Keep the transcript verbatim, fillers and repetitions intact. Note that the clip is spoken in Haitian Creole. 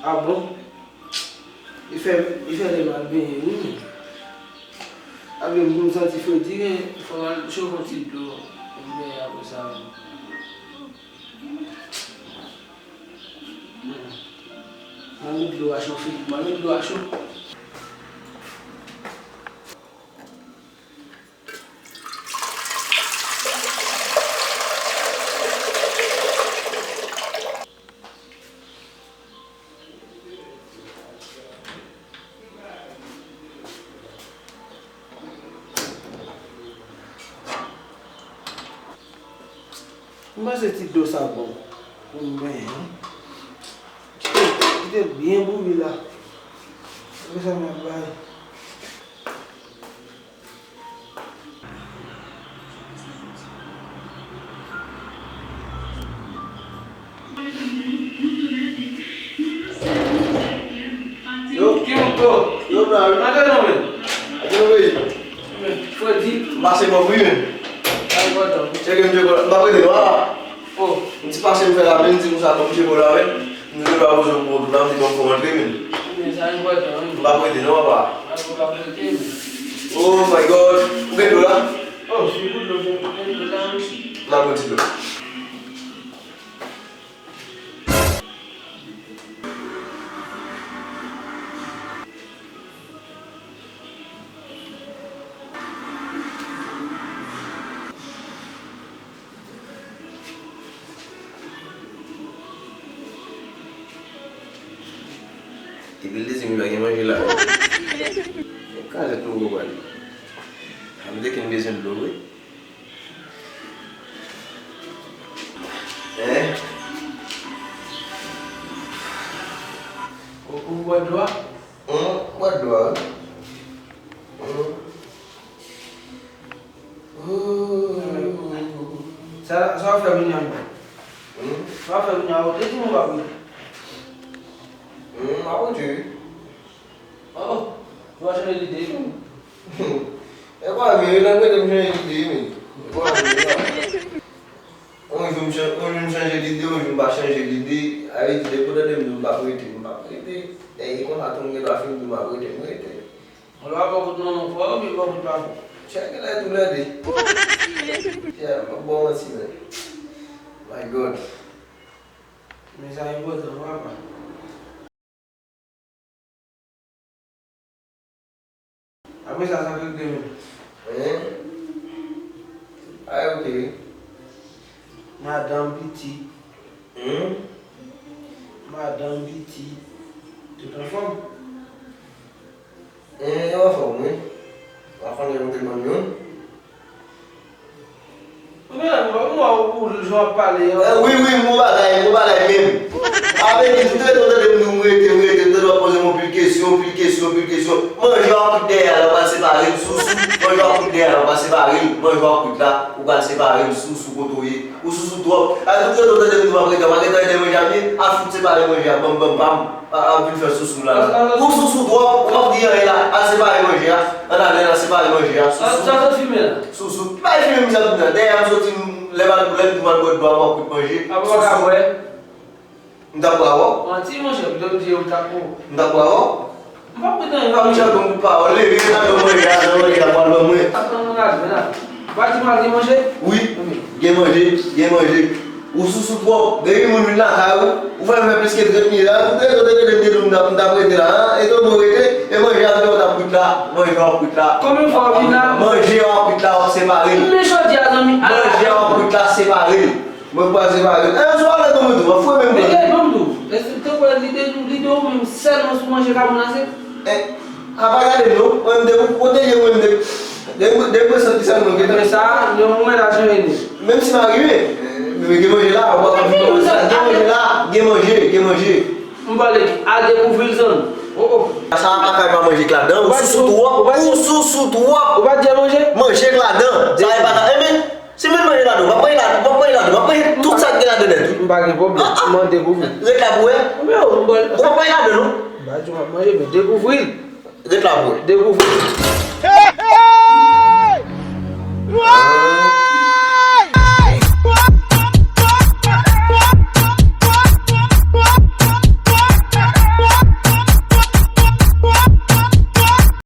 Ah bon? Li fè, li fè lè m al benyen, wi, men. Apre m santi fredi, men fò m al chofe yon ti dlo pou m benyen apre sa, wi. Hmm. Mwen met dlo a chofe, mwen met dlo a cho. M panse ti dlo sa bon pou m benyen, wi. Kite, kite l byen bouyi la. Apre sa, m ap bay. Yo, ki moun to? Yo, bra, wi. Mwen te non, men. Ate nou peyi. Men, fredi. M pase bò wi, men. Al bò tan. Cheke m, cheke m. M pa prete non, papa. Oh. M ti pase m fè la, men m di konsa, bon, m cheke w la, men. M di, nou pa bezwen pou kontou la, m di, bon, fò m antre, men. Men, sa enpòtan, wi. M pa prete non, papa. Al, ou pa prete, men. Oh my God. Ou gen dlo la? Oh, si ou dlo, gen, gen dlo la, wi. M ap pran ti dlo. Epi l te di m pa gen manje la. Kraze tou gwo bwa li. A m te kin bezwen dlo vre. Hein? Ou, ou bwè dlo a? Hum, bwè dlo a, wi. Hum. Hum. Sa, sa w fè kounye a menm? Hum? Sa w fè kounye a, ou te di m ou pa prete. Hum, m ap prete, wi. Oh, ou pa chanje lide, non? E pa vre, nan prete m chanje lide, men. E pa vre, non. Yon jou m chan-, yon jou m chanje lide, yon jou m pa chanje lide. A vle di, depi w tande m di w m pa prete, m pa prete. E konsa tou m gen dwa fin di w m pa prete, m prete. Mwen pa bò kout manman fò, men bò kout papa. Chak gen lè tou lè de. Yeah, m ap ba w manti, men. My God. Men sa enpòtan, papa. Apre sa, sa k regle menm? Hein? Ay, ok. Madanm, pitit. Hmm? Madanm, pitit. Tout anfòm. Hein, yo anfòm, wi. W ap fè yon te bann youn. Ou gen lè m wè ou, ou jan w ap pale an. Eh, wi, wi, m gon bagay, m gon bagay menm. A vle di, tout lè w tande m di w m rete, m rete, m tande w ap poze m anpil kesyon, anpil kesyon, anpil kesyon. Manje w ap kwit dèyè a la, w pral separe l, sousou. Manje w ap kwit dèyè a la, w pral separe l. Manje w ap kwit la, ou pral separe l, sousou, kote w ye. Ou sousou twòp. A tout lè w tande m di w m ap rete, w pa gentan ede manje a byen. A fout separe manje a, banm, banm, pam. A, a vin fè sousou la. Ou sousou twòp, ou p ap di anyen la. Al separe manje a. Ann ale, al separe manje a. Sousou. Sa sot fimen la? Sousou. Ki bay fimen misye ap di la? Dèyè a m soti, m, lè m al, lè m di w m al bwè dlo a, m ap kwit manje. Apa w pa ka bwè? M t ap bwè avè w? Manti, monchè, pito m di w m t ap bwè. M t ap bwè avè w? M p ap kwit anyen. A, misye ap ban m kout pawòl. Leve, al nan manje a, nan manje a, pral ban mwen. Ap pran mwen al, men la. Ou pa di m al gen manje? Wi. Gen manje, gen manje. Ou sousou twòp. Depi moun vin lakay ou, ou fè l fè plis ke trant minit. A, tout lè w tande m di w m t ap, m t ap rete la, an? E tonbe w rete, e manje a m te wè w t ap kwit la, manje a w ap kwit la. Konbyen fwa w vin la? Manje a w ap kwit la, w ap separe l. Men jodi a, zanmi, ala. Manje a w ap kwit la, separe l. Mwen pral separe l. E, sou ale tonbe tou, w ap fwe menm. Men gade, ban m di w, e, se te kwè lide, lide ou menm sèlman sou manje ka menase? E, a pa gade m non. Mwen m te, ou te gen mwen m te. Depi, depi mwen santi sa, mwen gentan. Men sa, yon mwen la chanje li. Menm si m arive, men gen manje la, w ap gen manje la, gen manje, gen manje. M pale, al dekouvri l, zanmi. Oh, oh. Sa a pa kay pa manje k ladan, ou sousou twòp, ou sousou twòp. Ou pa di manje? Manje k ladan. Sa e pa ka, enben, se menm manje ladan, w ap manje ladan, w ap manje ladan, w ap manje tout sa k gen ladan nèt, wi. M pa gen pwoblèm, m an dekouvri. Ret la pou wè. Ou p ap manje ladan, non. M pa di w m ap manje, men dekouvri l. Ret la pou wè. Dekouvri. Hey, hey!